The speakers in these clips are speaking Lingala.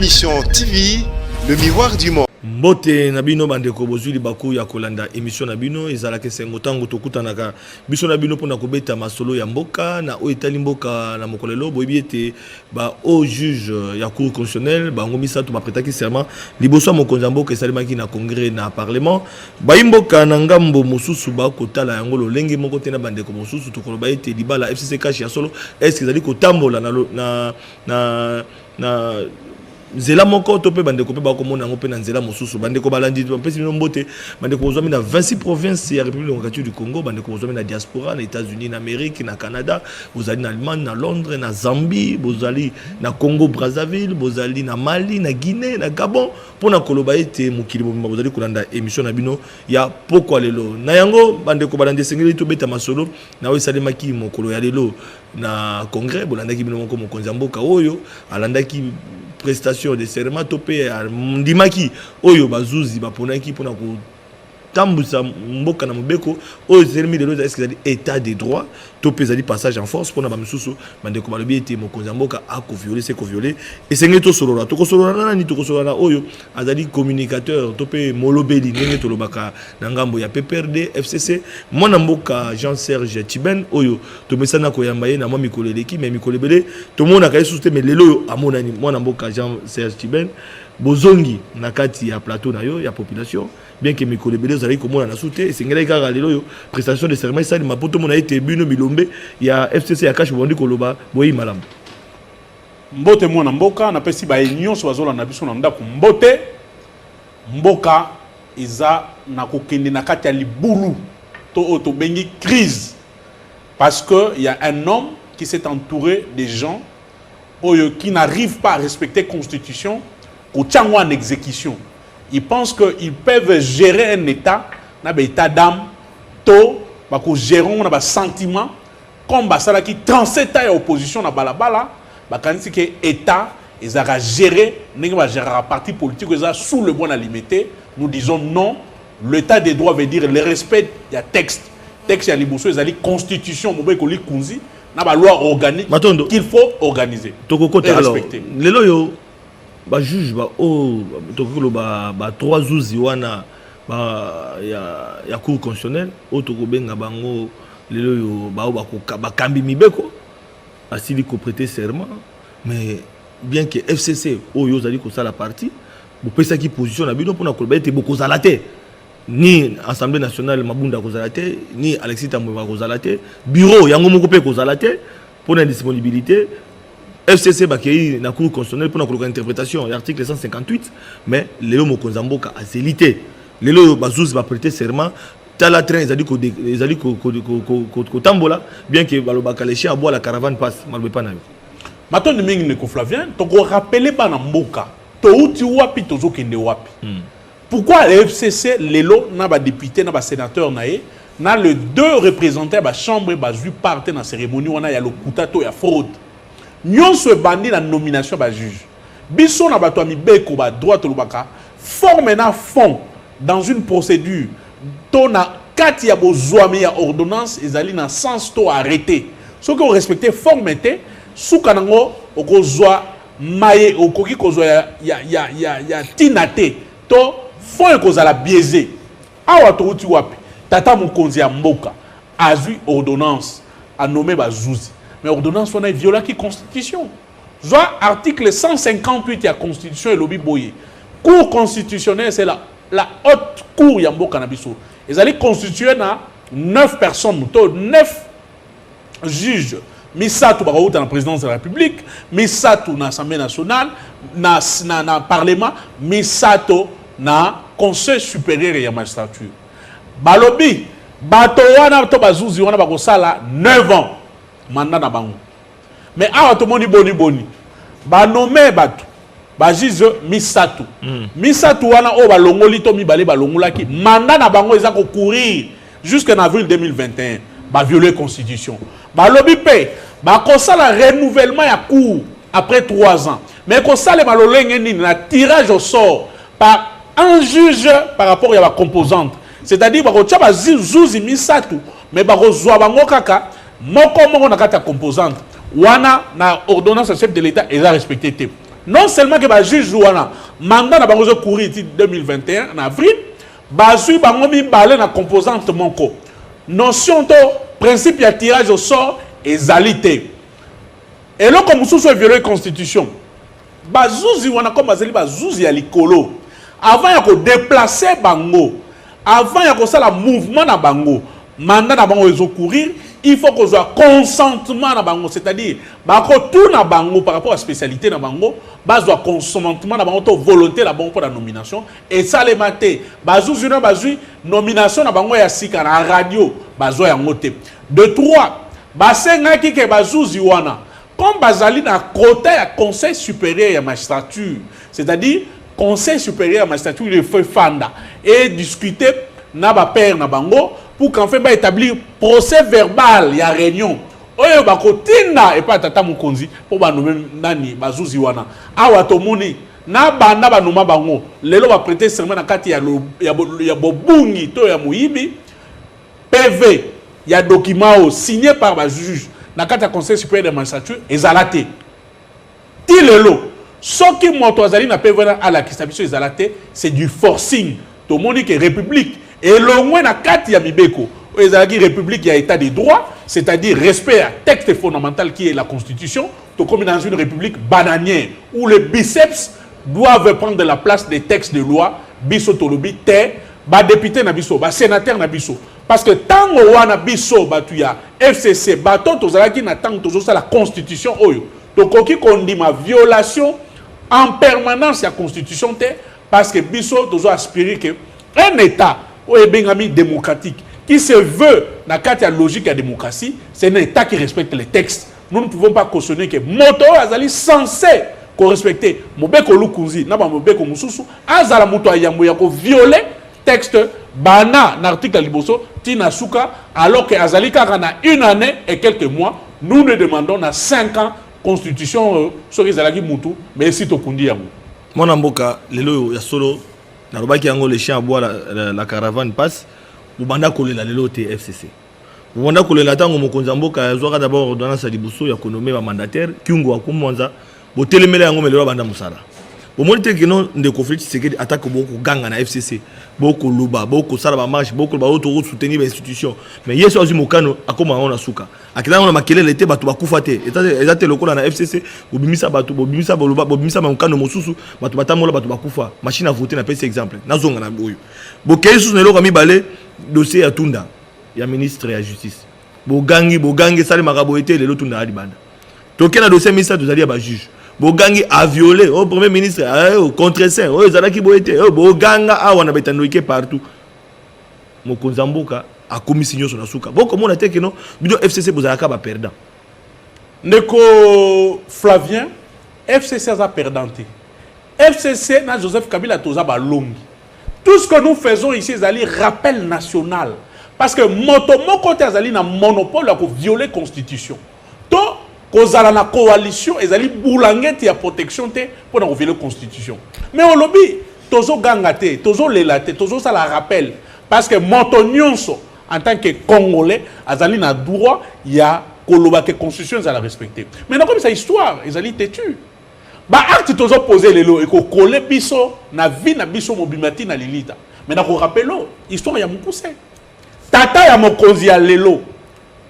Émission TV, le miroir du monde. Mbote na bino bandeko, bozwi libaku ya kolanda émission na bino. Ezalaka esengo ntango tokutanaka biso na bino mpona kobeta masolo ya mboka na oyo etali mboka. Na mokolo lelo, boyebi ete ba juge ya Cour constitutionnelle bango misato baprêtaki serment liboso ya mokonzi ya mboka. Esalemaki na congrès na parlement. Bayi mboka na ngambo mosusu bakotala yango lolenge moko te na bandeko mosusu. Tokoloba ete libala FCC CACH ya solo, est ezali kotambola na nzela moko to mpe bandeko mpe bakomona yango mpe na nzela mosusu? Bandeko balandi, bapesi bino mbote. Bandeko bozwami na 26 province ya République démocratique du Congo, bandeko bozwami na diaspora, na États-Unis, na Amérique, na Canada, bozali na Allemagne, na Londres, na Zambie, bozali na Congo Brazzaville, bozali na Mali, na Guinée, na Gabon, mpona koloba ete mokili mobimba bozali kolanda émission na bino ya pokwa lelo. Na yango, bandeko balandi, esengeli tobeta masolo na oyo esalemaki mokolo ya lelo na congrès. Bolandaki bino moko mokonzi ya mboka oyo alandaki prestation de serment to mpe andimaki oyo bazuzi baponaki mpona kotambwisa mboka na mobeko oyo ezelemi lelo. Est-ce ezali état de droit to mpe ezali passage en force? Mpona bamisusu, bandeko balobi ete mokonzi ya mboka akovioler se kovioler. Esengeli tosolola. Tokosolola na nani? Tokosolola na oyo azali communicateur to mpe molobeli, ndenge tolobaka na ngambo ya PPRD FCC, mwana mboka Jean Serge Tiben, oyo tomesana koyamba ye na mwa mikolo eleki, mais mikolo ebele tomonaka ye susu te, mais lelo oyo amonani. Mwana mboka Jean Serge Tiben, bozongi na kati ya plateau na yo ya population. Bien que mikolo ebele ozalaki komona na su te, esengelaki kaka lelo oyo prestation de serment esalema mpo tomona ete bino bilombe ya FCC ya CACH bondi koloba boyeyi malamu. Mbote mwana mboka, napesi baye nyonso bazolanda biso na ndako mbote. Mboka eza na kokende na kati ya libulu to oyo tobengi crise, parce que y a un homme qui s'est entouré des gens oyo qui n'arrivent pas à respecter constitution, kotia yango en exécution. Ils pensent qu'ils peuvent gérer un état na baétat d'âme to bakogérer na basentiment, comme basalaki 37 ans ya opposition na balabala. Bakanisi ke état ezalaka gérer ndenge bagéraka parti politique, eza sous le bon alimité. Nous disons non. L'état de droit veut dire le respect ya texte. Texte ya liboso ezali constitution, mobeko likunzi na baloi organique Matondo. qu'il faut organiser Tokokota et alors respecter. Lelo oyo bajuge baoyo, tokoki koloba ba trois zuzi wana ya Cour constitutionnelle oyo tokobenga bango lelo oyo bao bakambi mibeko, basili koprêter serment. Mais bien que FCC oyo ozali kosala parti, bopesaki position na bino mpona koloba ete bokozala te ni Assemblée nationale, Mabunda akozala te, ni Alexis Tambwe akozala te, bureau yango moko mpe ekozala te mpona disponibilité. FCC bakei na Cour constitutionnelle mpona koluka interprétation ya article 158. Mais lelo mokonzi ya mboka azeli te. Lelo oyo bazuzi baprêter serment, tala train ezali ezali kotambola. Bien que balobaka le chien aboie, la caravane passe. Maloba epa na yo. Matondi mingi, ndeko Flavien. Tokorappeler bana mboka touti wapi, tozokende wapi. Pourquoi le FCC lelo na badéputé na basénateur na ye na le deux représentants ya bachambre bazwi part te na cérémonie wana ya lokuta to ya fraude? Nyonso ebandi na nomination ya bajuge. Biso na bato ya mibeko, badroit, tolobaka forme na fond dans une procédure to na kati ya bozwami ya ordonnance ezali na sens to arrêté. Soki orespecte forme te, suka nango okozwa maye okoki kozwa ya ntina te to fond ekozala biaisé. Awa touti wapi? Tata mokonzi ya mboka azwi ordonnance, anommé bazuzi, mais ordonnance wana eviolaki constitution. Zwa article 158 ya constitution, elobi boye: Cour constitutionnelle, c'est la haute cour ya mboka na biso, ezali constitué na 9 personnes to 9 juges. Misato bakouta na présidence de la République, misato na Assemblée nationale, na parlement, misato na Conseil supérieur ya magistrature. Balobi bato wana to bazuzi wana bakosala 9 ans mandat na bango. Mais awa tomoni boni boni banommer bato bajuge misato. Misato wana oyo balongoli to mibale balongolaki, mandat na bango eza kocourir jusque en avril 2021. Baviole constitution. Balobi mpe bakosala renouvellement ya cour après 3 ans, mais kosalema lolenge nini? Na tirage au sort par un juge par rapport ya bacomposante, c'est-à-dire bakotia bazuzi misato, mais bakozwa bango kaka moko moko na kati ya composante wana. Na ordonnance ya chef de l'État eza respecté te. Non seulement que bajuge wana, mandat na bango ezocourir ti 2021 na avril, bazwi bango mibale na composante moko. Notion to principe ya tirage au sort ezali te. Eloko mosusu eviole constitution, bazuzi wana, comme bazali bazuzi ya likolo, avant ya kodéplacer bango, avant ya kosala mouvement na bango, mandat na bango ezocourir, il faut kozwa consentement na bango, c'est-à-dire bakotuna bango par rapport à spécialité na bango, bazwa consentement na bango to volonté na bango mpo na nomination. Esalema te. Bazuzi na bazwi nomination na bango ya sika na radio, bazwa yango te. De trois, basengaki ke bazuzi wana, comme bazali na quota ya Conseil supérieur ya magistrature, c'est-à-dire Conseil supérieur ya magistrature, il faut fanda et discuter na bapairs na bango pour qu'enfin baétablir procès verbal ya réunion oyo bakotinda epai ya tata mokonzi mpo banommer nani bazuzi wana. Awa tomoni na banda banoma bango, lelo baprêter serment na kati ya bobungi to ya moyibi. PV ya document oyo signé par bajuge na kati ya Conseil supérieur de magistrature ezala te ti lelo. Soki moto azali na PV wana, alakisa biso. Ezala te, c'est du forcing. Tomoni ke république elongwe na kati ya mibeko oyo ezalaki république ya état de droit, c'est-à-dire respect ya texte fondamental qui est la constitution. Tokomi dans une république bananière où les biceps doivent prendre la place des textes de loi. Biso tolobi te. Badéputé na biso, basénateur na biso, parce que ntango wana biso bato ya FCC, bato tozalaki na ntango tozosala constitution oyo, tokoki kondima violation en permanence ya constitution te, parce que biso tozo aspirer que un état oyo ebengami démocratique, qui se veut na kati ya logique ya démocratie, c'est un état qui respecte les textes. Nous ne pouvons pas cautionner que moto oyo azali censé korespecter mobeko lukunzi na bamobeko mosusu azala moto ya yambo ya kovioler texte bana na article ya liboso ntina suka, alors que azali kaka na une année et quelques mois. Nous nous demandons na 5 ans constitution oyo, soki ezalaki mutu, mais esi tokundi yango. Mwana mboka, lelo oyo ya solo nalobaki yango, le chien aboie, la caravane passe. Bobanda kolela lelo te. FCC bobanda kolela ntango mokonzi ya mboka azwaka d'abord ordonnance ya liboso ya konommer bamandataire Kyungu akumwanza, botelemela yango. Me lelo abanda mosala, bomoni te keno ndeko Félix Tshisekedi, atako bokoganga na FCC, bokoloba, bokosala bamarche, bokoloba oyo tokosoutenir bainstitution, mais ye so azwi mokano, akóma yango na suka. Akenda yango na makelele te, bato bakufa te. Eza te lokola na FCC, bobimisa bato, bobimisa, boloba, bobimisa mokano mosusu, bato batambola, bato bakufa, machine à voter. Napesi exemple, nazonga na oyo bokei susu na eloko ya mibale, dossier ya Tunda ya ministre ya justice. Bogangi, bogangi, esalemaka boye te. Lelo Tunda ya libanda. Toke na dossier misato, ezali ya bajuge. Bogangi, aviolé o premier ministre, contreseing oyo ezalaki boye te. Oyo boganga awa na betando ike partout, mokonzi ya mboka akomisi nyonso na suka. Bokomona te keno bino FCC bozalaka baperdant? Ndeko Flavien, FCC aza perdant te. FCC na Joseph Kabila toza balongi. Tout ce que nous faisons ici ezali rappel national, parce que moto moko te azali na monopole ya kovioler constitution to kozala na coalition. Ezali bulangeti ya protection te mpo na kovioler constitution. Mais olobi tozoganga te, tozolela te, tozosala rappel, parce que moto nyonso en tant que Congolais azali na droit ya koloba ke constitution ezala respecté. Mais nakomisa histoire ezali têtu. Baacte tozopose lelo ekokole biso na vie na biso mobima ti na lilita. Mais nakorappeler histoire ya mokuse. Tata ya mokonzi ya lelo,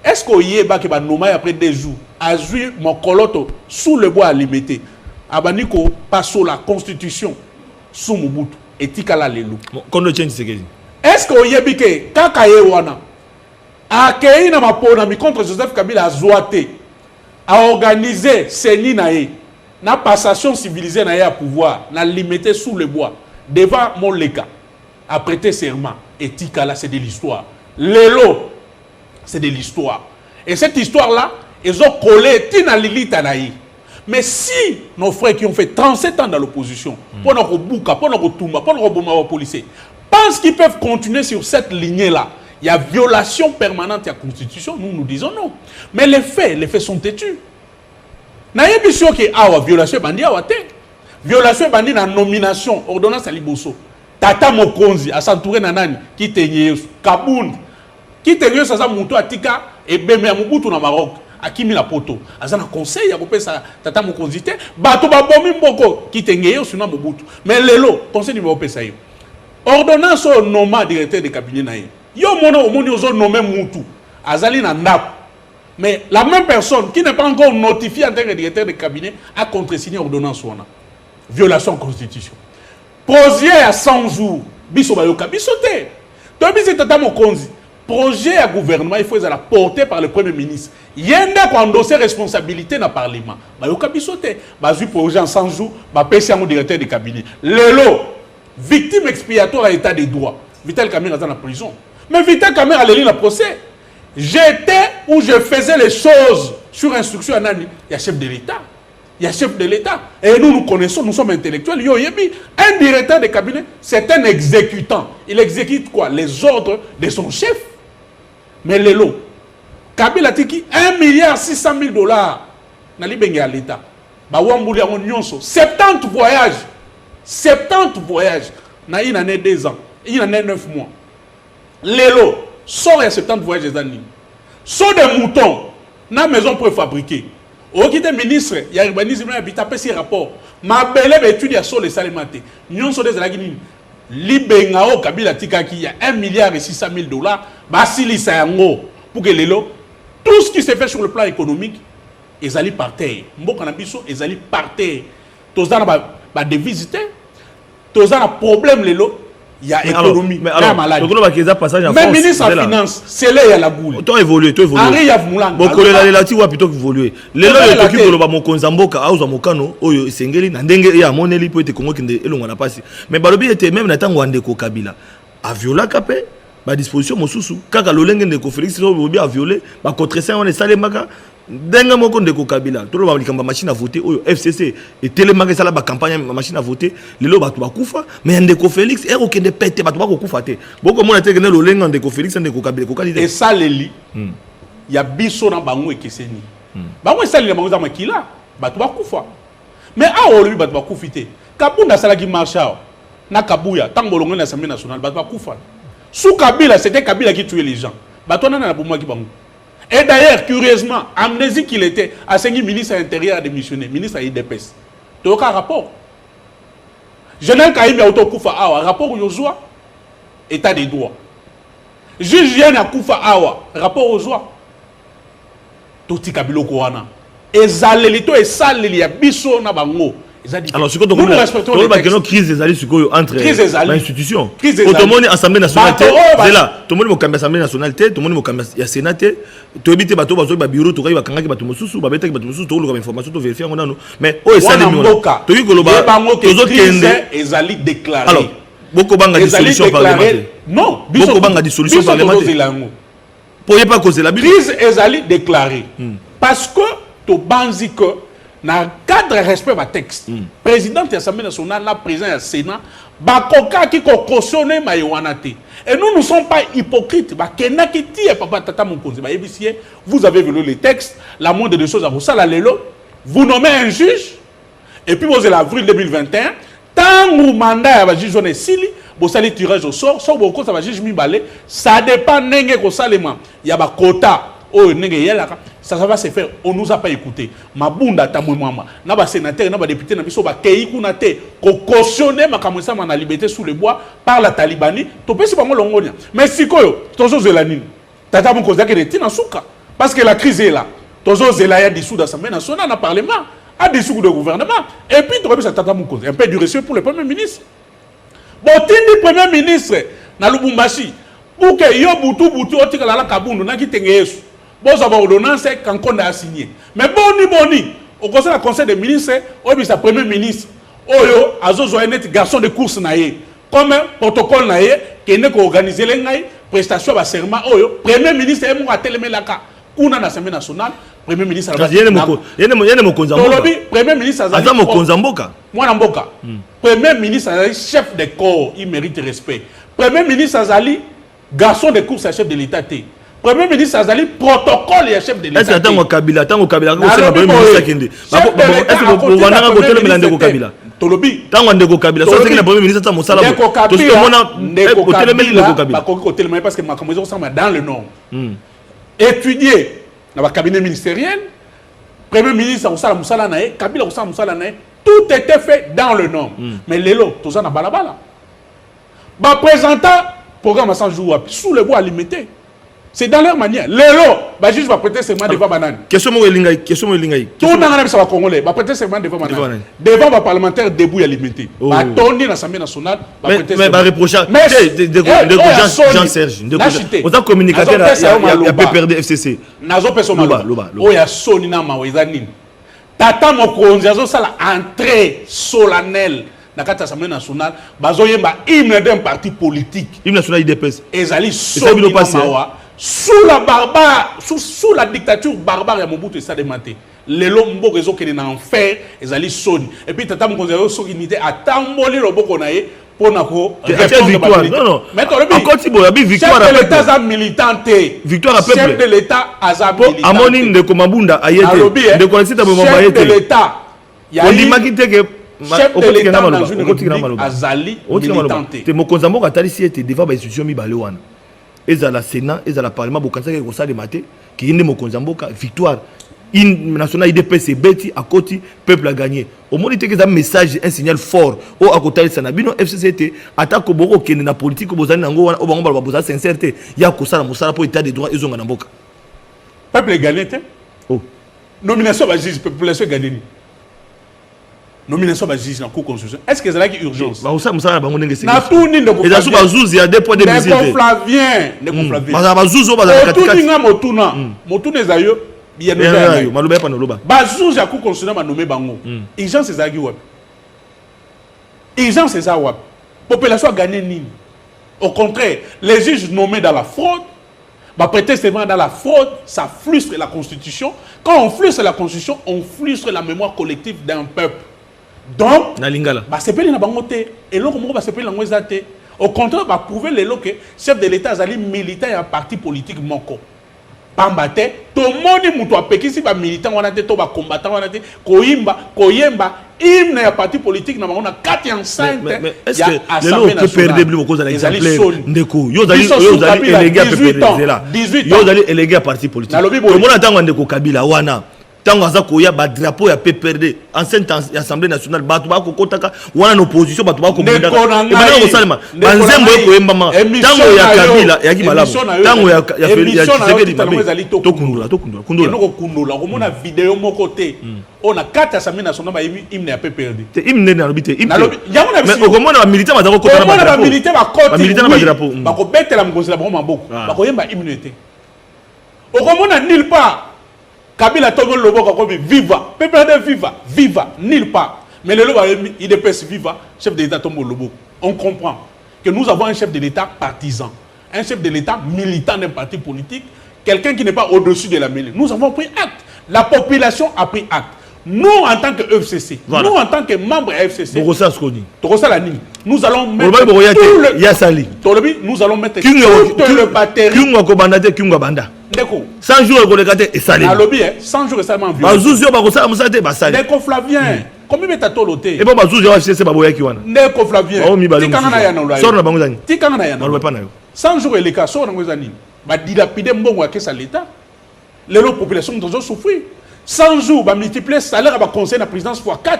est ce que oyebaki banoma ye après 2 jours, azwi mokoloto sous le bois, alimete, abandi kopasola constitution sous Mobutu, etikala lelo? Kondo Etienne Tshisekedi. Est ce que oyebi ke kaka ye wana akei na maponami contre Joseph Kabila, azwa te, aorganize CENI na ye na passation civilisée na ye ya pouvoir na Limete, sous le bois, devant moleka, aprêter serment, etikala. C'est de l'histoire. Lelo c'est de l'histoire, et cette histoire là ezokole ntina lilita na ye. Mais si nos frères qui ont fait 37 ans dans l'opposition, mpona kobuka, mpona kotumba, mpona koboma bapolicier, pensent qu'ils peuvent continuer sur cette lignée là, il y a violation permanente de la constitution, nous nous disons non. Mais les faits sont têtus. Nayebi soki awa violation ebandi awa te. Violation ebandi na nomination, ordonnance ya liboso. Tata mokonzi as'entourer na nani? Kitenge Yesu Kabund. Kitenge Yesu aza motu atika ebembe ya Mobutu na Maroc. Akimi na poto, aza na conseil ya kopesa tata mokonzi te. Bato babomi mboko Kitenge ye osuna Mobutu, mais lelo conseil nini baopesa ye? Ordonnance oyo nomma directeur de cabinet na ye, yo mona omoni ozonommer mutu azali na ndako, mais la même personne qui n'est pas encore notifiée en tant que directeur de cabinet a contresigné ordonnance wana. Violation constitution. Projet ya 100 jours, biso bayoka biso te. Toyebisi tata mokonzi, projet ya gouvernement, il faut ezala porté par le Premier ministre, ye nde koendosser responsabilité na Parlement. Bayoka biso te. Bazwi projet en 100 jours, bapesi yango directeur de cabinet. Lelo victime expiatoire ya état de droit, Vital Kamerhe aza na prison, mais Vital Kamerhe aleli na procès: j'étais où je faisais les choses sur instruction ya nani? Ya chef de l'État, ya chef de l'État. Et nous, nous connaissons, nous sommes intellectuels. Yo yebi, un directeur de cabinet, c'est un exécutant. Il exécute quoi? Les ordres de son chef. Mais lelo Kabila tiki 1 milliard 600 000 dollars na libenge ya l'État, bawambuli yango nyonso. 70 voyages, 70 voyages na une année, 2 ans, une année, 9 mois. Lelo sort ya 70 voyages eza nini? Saut de mouton na maison préfabriquée. Oyoki te ministre ya urbanisme na habitat apesi rapport? Mabele, baétude ya solo esalema te. Nyonso nde ezalaki nini? Libenga oyo Kabila atikaki ya 1 milliard et 600 000 dollars, basilisa yango pour que lelo tout ce qui se fait sur le plan économique ezali par terre. Mboka na biso ezali par terre. Toza na badevise te, toza na problème lelo ya économie ya maladi. Eza passage en mais ministre ya finance, Sele Yalaghuli, to évolue, to évolue. Henri Yav Mulanga. Bokolela ti wapi? To évolue. Lelo oyo toki koloba, mokonzi ya mboka azwa mokano oyo esengeli na ndenge ye amoneli mpo ete Kongo ekende elongwa na pasi. Mais balobi ete même na ntango ya ndeko Kabila, aviolaka mpe badisposition mosusu kaka lolenge ndeko Félix obi aviole. Bacontreseing wana esalemaka ndenge moko ndeko Kabila. Toloba likambo ya machine à voter oyo FCC etelemaka, esala bacampagne ya machine à voter. Lelo bato bakufa. Mais ya ndeko Félix ekokende pete, bato bakokufa te. Bokomona te kende lolenge ya ndeko Félix ya ndeko Kabila ekokani te. Esaleli ya biso na bango ekeseni. Bango, esaleli ya bango eza makila, bato bakufa. Mais awa olobi bato bakufi te. Kabunda asalaki marche awa na Kabuya ntango bolongoli na Assemblée nationale, bato bakufa. Sous Kabila, c'était Kabila qui tuait les gens. Bato wana nabomaki bango. Et d'ailleurs, curieusement, amnésique qu'il était, asengi ministre intérieur a démissionné, ministre ya UDPS. Toyoka rapport? Général Kahimbi autokufa awa, rapport oyo ozwa? État de droit. Juge Yene akufa awa, rapport ozwa? Totika biloko wana. Ezaleli to esaleli ya biso na bango. Alors sikoyo toloba keno crise ezali sikoyo entre bainstitution. Tomoni Assemblée nationale te, zela, tomoni mokambi Assemblée nationale te, tomoni mokambi ya Sénat te. Toyebi te bato bazwaki babureau, tokaki bakangaki bato mosusu, babetaki bato mosusu. Tokoluka bainformation, tovérifie yango nano. Mais oyo esalemi wana, tokoki koloba tozokende. Ezali déclaré. Alors bokobanga dissolution parlementaire? Non. Bokobanga dissolution parlementaire po ye pa kozela bino? Crise ezali déclaré parce que tobanzi que na cadre respect batexte, présidente ya Assemblée nationale na président ya Sénat bakokaki kocautionner maye wana te. Et nous ne sommes pas hypocrites. Bakendaki ti ya papa tata mokonzi, bayebisi ye: vous avez violé les textes. La moindre des choses à kosala lelo, vous nommez un juge et puis bozela avril 2021, ntango mandat ya bajuge wana esili, bosali tirage au sort. Soki bokosa bajuge mibale, ça dépend ndenge kosalema ya bakota oyo ndenge eyelaka, ça va se faire. On nous a pas écouté. Mabunda, Tamwe Mwamba na basénateur na badéputé na biso bakei kuna te kocautionner makambo esama na Liberté sous le bois par la talibani. Topesi bango longonia. Mais sikoyo tozozela nini? Tata mokonzi akende ntina suka parce que la crise est là. Tozozela ya dissoudre Assemblée nationale na Parlement, a dissoudre le gouvernement et puis tokoyebisa tata mokonzi un peu du respect pour le Premier ministre. Botindi Premier ministre na Lubumbashi pour que yo butu butu otikala na Kabundu na Kitenge Yesu, bozwa baordonnance Kankonda asigné. Mais boni boni okosala conseil des ministres, oyebisa Premier ministre oyo azozwa ye neti garçon de course na ye, comme protocole na ye, kende koorganiser ngai prestation ya baserment oyo Premier ministre ye moko atelemelaka kuna na Assemblée nationale? Premier ministre Yene mokonzi ya mboka. Tolobi Premier ministre azali aza mokonzi ya mboka. Mwana mboka, Premier ministre azali chef de corps, il mérite respect. Premier ministre azali garçon de course ya chef de l'État te. Premier ministre azali protocole ya chef de l'État. Est-ce ntango Kabila, ntango Kabila akosenga Premier ministre akende, est-ce bovandaka kotelemela ndeko Kabila? Tolobi Ntango ndeko Kabila so asengi na Premier ministre ata mosala, tomona otelemeli ndeko Kabila? Bakoki kotelema parce que makambo ezokosama dans le norme. Étudier Na ba cabinet ministériel, premier ministre akosala mosala na ye, Kabila akosala mosala na ye, tout était fait dans le norme. Mais lelo toza na balabala. Baprésenta programme à 100 jours wapi? Sous le bois, limité. C'est dans leur manière. Lelo bajuge baprêter serment devant banani? Question moko elingai, question moko elingai. Tunanga na biso bacongolais, baprêter serment devant banani? Devant baparlementaire debout ya Limité. Oh. Batondi na Assemblée nationale. Mais bareproche ndeko Jean Serge, ndeko oza communicateur ya PPRD FCC. Nazopesa maloba oyo ya soni na mawa eza nini? Tata mokonzi azosala entrée solennelle na kati ya Assemblée nationale, bazoyemba hymne d'un parti politique. Hymne national UDPS. Ezali soni na mawa. Sous la barbare, sous la dictature barbare ya Mobutu esalema te. Lelo mboka ezokende na enfer, ezali soni. Et puis tata mokonzi ayo soki nite atamboli loboko na ye mpona ko victoire. Non, non. Mais tolobi akoti boye abi victoire. Chef de l'État aza militant te. Victoire à peuple. Chef de l'État aza militant. Amoni ndeko Mabunda aye te, ndeko Alexis Momba aye te. Chef de te. l'État Ondimaki te ke chef de l'État dans une république azali militant te. Te, mokonzi ya mboka atalisi ete devant bainstitution mibale wana, ezala Sénat, ezala Parlement, bokanisaki ekosalema te. Kii nde mokonzi ya mboka, victoire national UDPS ebeti, akoti, peuple a gagné. Omoni te eza message, un signal fort oyo akotalisa na bino FCC ete atako bokokende na politique oyo bozali nango wana, oyo bango baloba bozala sincère te, ya kosala mosala mpo état de droit ezonga na mboka? Peuple egagné te. Oh. Nomination bajuge, population egagné nini? Nomination bajuge na Cour constitution, est ce que ezalaki urgence? Bakosala mosala na bango ndenge Natuni, ndeko. Eza so bazuzi ya deux poids deux mesures. Ndeko Flavien, ndeko Flavien. Bazala bazuzi oyo bazala katikati. Otuni nga motuna, motuna eza yo. Yo maloba ya oloba. Bazuzi ya Cour constitutionnelle, banome bango, urgence ezalaki wapi? Urgence eza wapi? Population agagné nini? Au contraire, les juges nommés dans la fraude, baprêter serment dans la fraude, ça frustre la Constitution. Quand on frustre la Constitution, on frustre la mémoire collective d'un peuple. Donc na lingala. Basepeli na bango te. Eloko moko basepeli yango eza te. Au contraire, baprouve lelo ke chef de l'État azali militant ya parti politique moko, pamba te tomoni moto apekisi bamilitant wana te to bacombattant wana te koyimba, koyemba hymne ya parti politique na bango na kati ya enceinte ya Assemblée nationale. Ezali ndeko, yo ozali elenge ya PPRD, yo ozali elenge ya parti politique. Tomona ntango ya ndeko Kabila wana, ntango aza koya, badrapeau ya PPRD, enceinte ya Assemblée nationale, bato bakokotaka wana na opposition, bato bakobundaka, ebandaka kosalema, banzembo ekoyembama. Ntango ya Kabila eyaki malamu, ntango ya Tshisekedi mabe. Tokundola, tokundola, kundola. Eloko kundola, okomona video moko te oyo na kati ya Assemblée nationale bayembi hymne ya PPRD. Te, hymne nde nalobi te. Yango na Mais okomona bamilitaire baza kokota na bamilitaire. Bakoti na badrapeau. Bakobetela mokonzi na bango maboko, bakoyemba hymne te. Okomona nulle part Kabila tomboli loboko, akomi viva PPRD, viva, viva, nulle part. Mais lelo bayembi UDPS viva, chef de l'État tomboli loboko. On comprend que nous avons un chef de l'État partisan, un chef de l'État militant d'un parti politique, quelqu'un qui n'est pas au-dessus de la mêlée. Nous avons pris acte, la population a pris acte. Nous, en tant que FCC, voilà, nous, en tant que membre FCC, bokosala sikoyo. Tokosala nini? Nous allons mettre tout le yasali. Tolobi, nous allons mettre toute le batterie. Kyungu akobanda te, Kyungu abanda. Ndeko. 100 jours ekoleka te, esalemi. Nalobi 100 jours esalema en Bazuzi oyo bakosala mosala te, basali. Ndeko Flavien, komi beta tolo te. Ebo bazuzi oyo FCC baboyaki wana. Ndeko Flavien, tikanga na ya. Soro na bango ezani? Tikanga na ya. Maloba epa na yo. 100 jours eleka, soro nango eza nini? Badilapide mbongo ya kesa l'État. Lelo population moto azosouffrir. 100 jours, bamultiplie salaire ya baconseil na présidence fois 4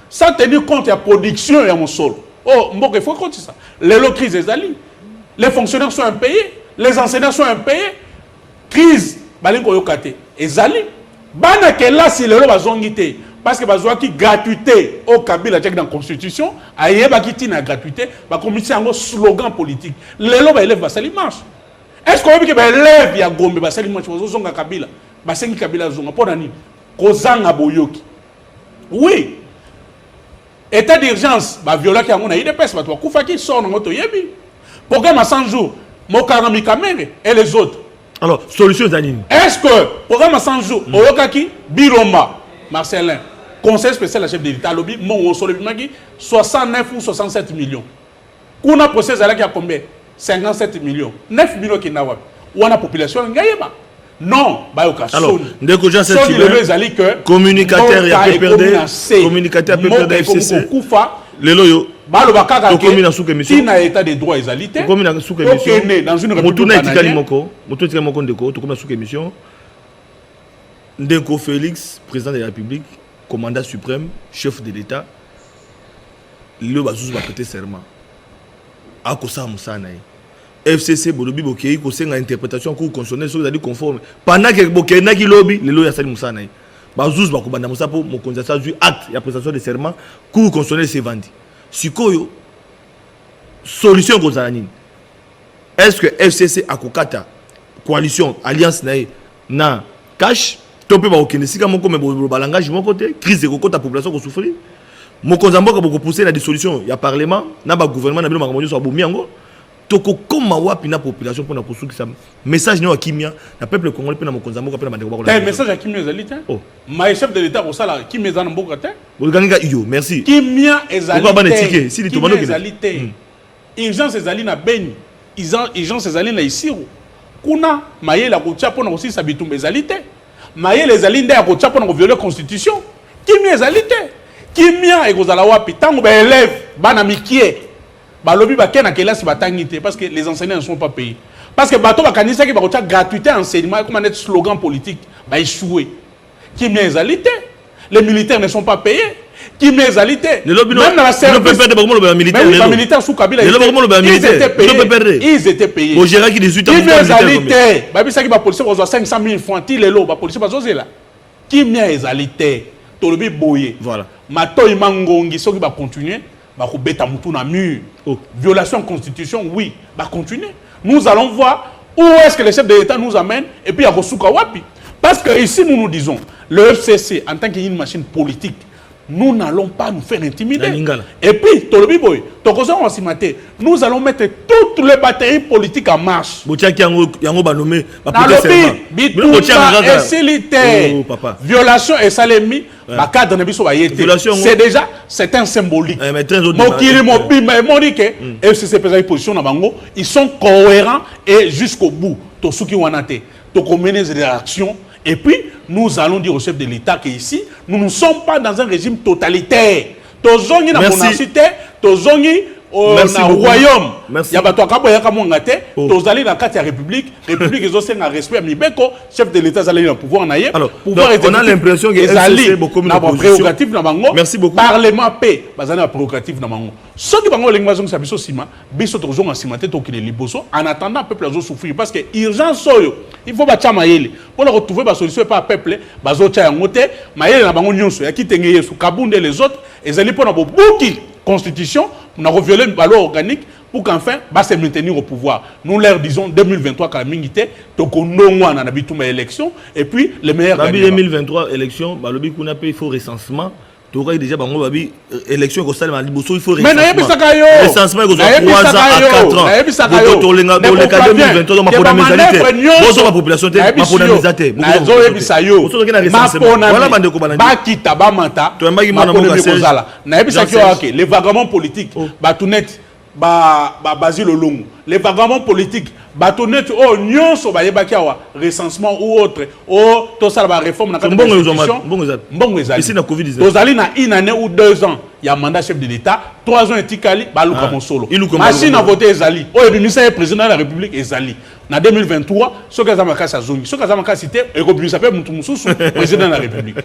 sans tenir compte ya production ya mosolo. Oh, mboka il faut kotisa. Lelo crise ezali, les fonctionnaires sont impayés, les enseignants sont impayés. Crise balingi koyoka te ezali. Bana kelasi lelo bazongi te parce que bazwaki gratuité oyo Kabila atiaki na Constitution. Ayebaki ntina ya gratuité, bakomisi yango slogan politique. Lelo baélève basali marche. Est ce que oyebi ke baélève ya Gombe basali marche, bazozonga Kabila, basengi Kabila azonga? Mpo na nini? Kozanga boyoki. Oui, état d'urgence baviolaki yango na UDPS, bato bakufaki, sort nango toyebi. Programme à 100 jours, mokangami Kamerhe et les autres. Alors, solution eza nini? Est ce que programme à 100 jours, oyokaki Bilomba Marcelin, conseil spécial ya chef de l'État, alobi mbongo osolo ebimaki 69 ou 67 millions? Kuna procès ezalaki ya combien? 57 millions. 9 millions ekenda wapi wana? Population alingi ayeba. Non, bayoka soni. Ndeko Jean. Soni lelo ezali que communicateur ya PPRD, communicateur ya PPRD FCC. Kokufa. Lelo yo Baloba kaka. Tokomi na suka émission. Ntina état de droit ezali te. Tokomi na suka émission. Tokende dans une Motuna etikali moko, motuna etikali moko, ndeko. Tokomi na suka émission. Ndeko Félix, président de la République, commandant suprême, chef de l'État, lelo bazuzu baprêter serment, akosala mosala na ye. FCC, bolobi bokei kosenga interprétation Cour constitutionnelle soki ezali conforme. Pendant ke bokendaki lobi, lelo oyo asali mosala na ye. Bazuzu bakobanda mosala mpo mokonzi asi azwi acte ya prestation de serment, Cour constitutionnelle sevandi. Sikoyo solution ekozala nini? Est ce que FCC akokata coalition, alliance na ye na CACH, to mpe bakokende esika moko me balangage moko te? Crise ekokota, population kosouffrir. Mokonzi ya mboka, bokopousse na dissolution ya parlement na bagouvernement na bino, makambo nyonso abomi yango. Tokokóma wapi na population mpona kosukisa? Message nio ya kimia na peuple congolais mpe na mokonzi ya mboka mpe na bandeko? Te, message ya kimia ezali te. Oh. Mais chef de l'État kosala kimia eza na mboka te. Bokangi ka iyo, merci. Kimia ezali Pourquoi bana te. etike? Sili Kimia tobanda okende. ezali te. Urgence ezali na Beni, urgence ezali na Isiro. Kuna mayele ya kotia mpona kosilisa bitumba ezali te. Mayele ezali nde ya kotia mpona kovioler constitution. Kimia ezali te. Kimia ekozala wapi ntango baélève, bana mikie, balobi bake na kelasi, batangi te parce que les enseignants ne sont pas payés, parce que bato bakanisaki bakotia gratuité enseignement ekoma net slogan politique, baéchoué? Kimia ezali te. Les militaires ne sont pas payés. Kimia ezali te. Lelo bino, Même na bino baservice. PPRD bakomoloba ya militaire. Mais oui, Lelo. bamilitaire sous Kabila, Lelo bakomoloba ya ils militaire. étaient payés. Bino PPRD. Ils étaient payés. Bogéraki 18 ans. Kimia militaire ezali combien? te. Babisaki bapolisier bazwa 500 000 francs. Ti lelo bapolisier bazozela. Kimia ezali te. Tolobi boye, matoi mangongi, soki bacontinue, bakobeta mutu na mur. Oh. Violation constitution, oui, bacontinue, nous allons voir où est-ce que le chef de l'État nous amène et puis akosuka wapi. Parce que ici, nous nous disons, le FCC en tant qu'une machine politique, nous n'allons pas nous faire intimider. Na lingala. Et puis tolobi boye, tokozonga nsima te. Nous allons mettre toutes les batteries politiques en marche. Botiaki yango, yango banome baprêter Nalobi serment. Bino botiaka bitumba kaka. esili te. Oh, papa. Violation esalemi, bacadre na biso baye te. Violation yango- C'est déjà, c'est un symbolique. Eh, mais très autres- Mokili mobimba emoni ke FCC epesaki position na bango. Ils sont cohérents et jusqu'au bout. Tosuki wana te. Tokomener des actions et puis nous allons dire au chef de l'État que ici, nous ne sommes pas dans un régime totalitaire. Tozongi na Merci. monarchie te, tozongi Merci na beaucoup. royaume Merci. ya bato akaboyaka mwanga te. Oh. Tozali na kati ya république. République ezosenga respect ya mibeko. Chef de l'État azali na pouvoir na ye. Alors, Pouvoir donc, on a exécutif l'impression que ezali FCC bokomi na na opposition. baprérogative na bango. Merci beaucoup. Parlement mpe bazali na prérogative na bango. Soki bango balingi bazongisa biso nsima, biso tozonga nsima te, tokende liboso. En attendant, peuple azosouffrir parce que urgence oyo, il faut batya mayele mpona kotrouver basolution epa ya peuple. Bazotya yango te. Mayele na bango nyonso ya Kitenge, Yesu Kabunde, les autres, ezali mpona bobuki constitution, na kovioler baloi organique pour qu'enfin ba se maintenir au pouvoir. Nous leur disons, 2023, kala mingi te, tokondongwana na bitumba élection et puis le meilleur Babi gagnera. 2023 élection, balobi kuna mpe il faut recensement. Tokaki déjà, bango babi élection ekosalema liboso, il faut Mais nayebisaka yo, recensement ekozwa 3 ans à 4 ans. nayebisaka yo, Toleka 2023, donc mapona ezali te. Bozwa population te, mapona eza te. Nazoyebisa yo, Bozoki na recensement. Voilà, bandeko balandi. bakita, bamata, Toyambaki mwana mapona mboka Serge. ekozala. Nayebisaki yo Jean ake les vagabonds politiques, bato neti Basile Olongo, les vagabonds politiques, bato neti oyo nyonso bayebaki awa, recensement ou autre, oyo tosala baréforme na kati ya Mbongo ezwama- constitution. Mbongo ezali. Mbongo ezali. Ici na Covid-19. Tozali na une année ou 2 ans ya mandat chef de l'État, 3 ans etikali, baluka Ah, mosolo. iluka Machine à mbongo. voter ezali, oyo ebimisa ye président de la République ezali. Na 2023, soki aza makasi, azongi. Soki aza makasi te, ekobimisa mpe mutu mosusu président de la République.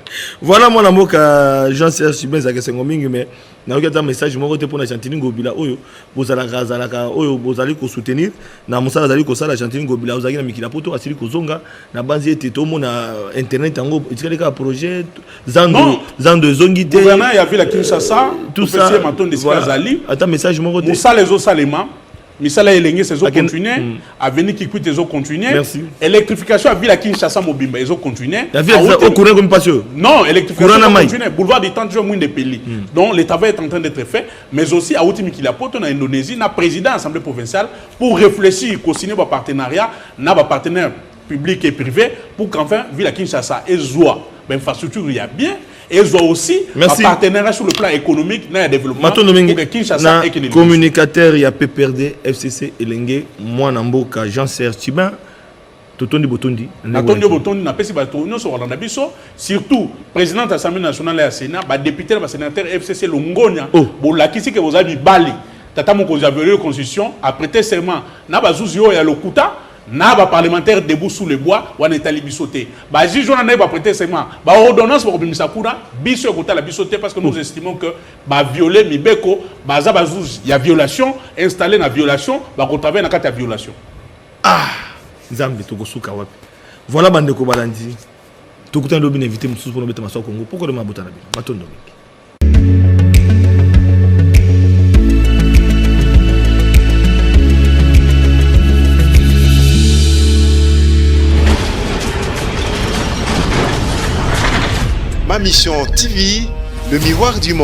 Voilà, mwana mboka Jean Serge Chibin, ezalaka esengo mingi, mais nayoki ata message moko te mpona Gentiny Ngobila oyo bozalaka, azalaka oyo bozali kosoutenir na mosala azali kosala. Gentiny Ngobila ozalaki na mikili ya poto, asili kozonga na banzi ete tomona internet yango etikali kaka projet zando. Non. Zando ezongi te. Gouverneur ya ville ya Kinshasa, tout topesi ça ye matondo esika voilà. azali. Ata message moko te. Mosala ezosalema, misala Elengesa ezocontinue, avenue Kikwit ezocontinue. Merci. Électrification ya ville ya Kinshasa mobimba ezocontinue. Ya ville au courant ekomi mpasi oyo. Non, électrification Courant na mai. continue. Boulevard du 30 juin, mwinda epeli. Donc le travail est en train d'être fait, mais aussi auti mikili ya poto, na Indonésie, na président assemblée provinciale, pour réfléchir, kosigner bapartenariat na bapartenaire public et privé pour qu'enfin ville ya Kinshasa ezwa bainfrastructure ya bien, ezwa aussi Merci. bapartenariat sur le plan économique na ya développement Matondo mingi pour que Kinshasa na ekende liboso. Communicateur ya PPRD FCC Elenge, mwana mboka Jean Serge Chibin, totondi botondi. Natondi yo botondi. Napesi bato nyonso kolanda biso, surtout présidente Assemblée nationale ya Sénat, badéputé na basénateur FCC longonya. Oh. Bolakisi ke bozali mibali. Tata mokonzi aviole constitution, aprêter serment na bazuzi oyo ya lokuta. Na baparlementaire debout sous le bois wana, etali biso te. Bajuge wana naye baprêter serment, baordonnance bakobimisa kuna, biso ekotala biso te, parce que nous estimons que baviole mibeko. Baza bazuzi ya violation installé na violation, bakotravaille na kati ya violation. Ah, Nzambe, tokosuka wapi? Voilà, bandeko balandi, tokutani lobi na invité mosusu mpona obeta maswa Kongo poko de mabota na bino. Matondo mingi. Ma Mission TV, le miroir du monde.